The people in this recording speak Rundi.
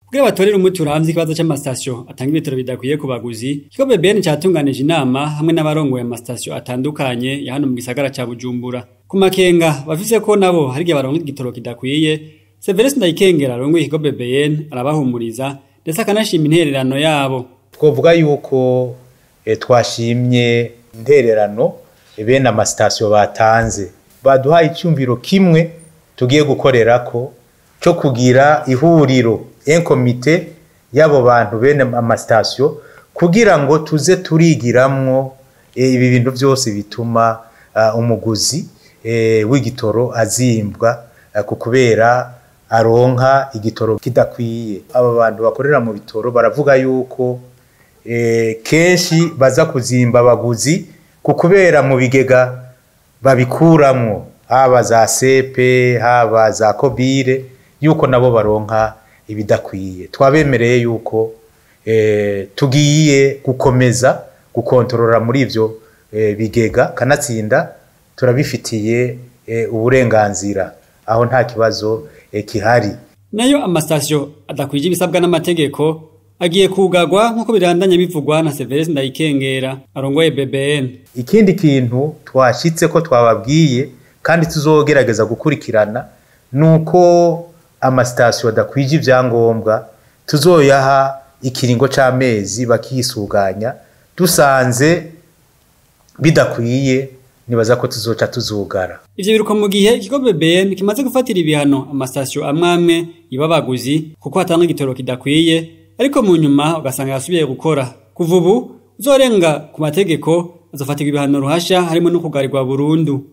Kugira batorere umuti uramvye ikibazo c'amasitasiyo atanga ibitoro bidakwiye ku baguzi, ikigo BBN catunganije inama hamwe n'abarongoye amasitasiyo atandukanye ya hano mu gisagara ca Bujumbura. Ku makenga bafise ko nabo hari igihe baronka igitoro kidakwiye, Severus Ndayikengera arongoye ikigo BBN arabahumuriza ndetse akanashima intererano yabo. Twovuga yuko twashimye intererano bene amasitasiyo batanze, baduhaye icyumviro kimwe tugiye gukorerako cyo kugira ihuriro enkomite y'abo bantu bene amasitasiyo kugira ngo tuze turigiramwo ibi bintu byose bituma umuguzi w'igitoro azimbwa ku kubera aronka igitoro kidakwiye. Aba bantu bakorera mu bitoro baravuga yuko kenshi baza kuzimba abaguzi ku kubera mu bigega babikuramwo, haba za sepe haba za kobire, yuko nabo baronka ibidakwiye. Twabemereye yuko tugiye gukomeza gukontorora muri ivyo bigega, kanatsinda turabifitiye uburenganzira, aho nta kibazo kihari. Nayo amasitasiyo adakwije ibisabwa n'amategeko agiye kugarwa nk'uko birandanya bivugwa na Severus Ndayikengera arongoye BBN. Ikindi kintu twashitse ko twababwiye kandi tuzogerageza gukurikirana nuko amasitasiyo adakwije ibyangombwa tuzoyaha ikiringo c'amezi bakisuganya, dusanze bidakwiye nibaza ko tuzoca tuzugara. Ivyo biruko mu gihe ikigo BBN kimaze gufatira ibihano amasitasiyo amwe amwe ibabaguzi kuko hatanga igitoro kidakwiye, ariko mu nyuma ugasanga yasubiye gukora. Kuva ubu uzorenga ku mategeko azofatirwa ibihano ruhasha harimo no kugarirwa burundu.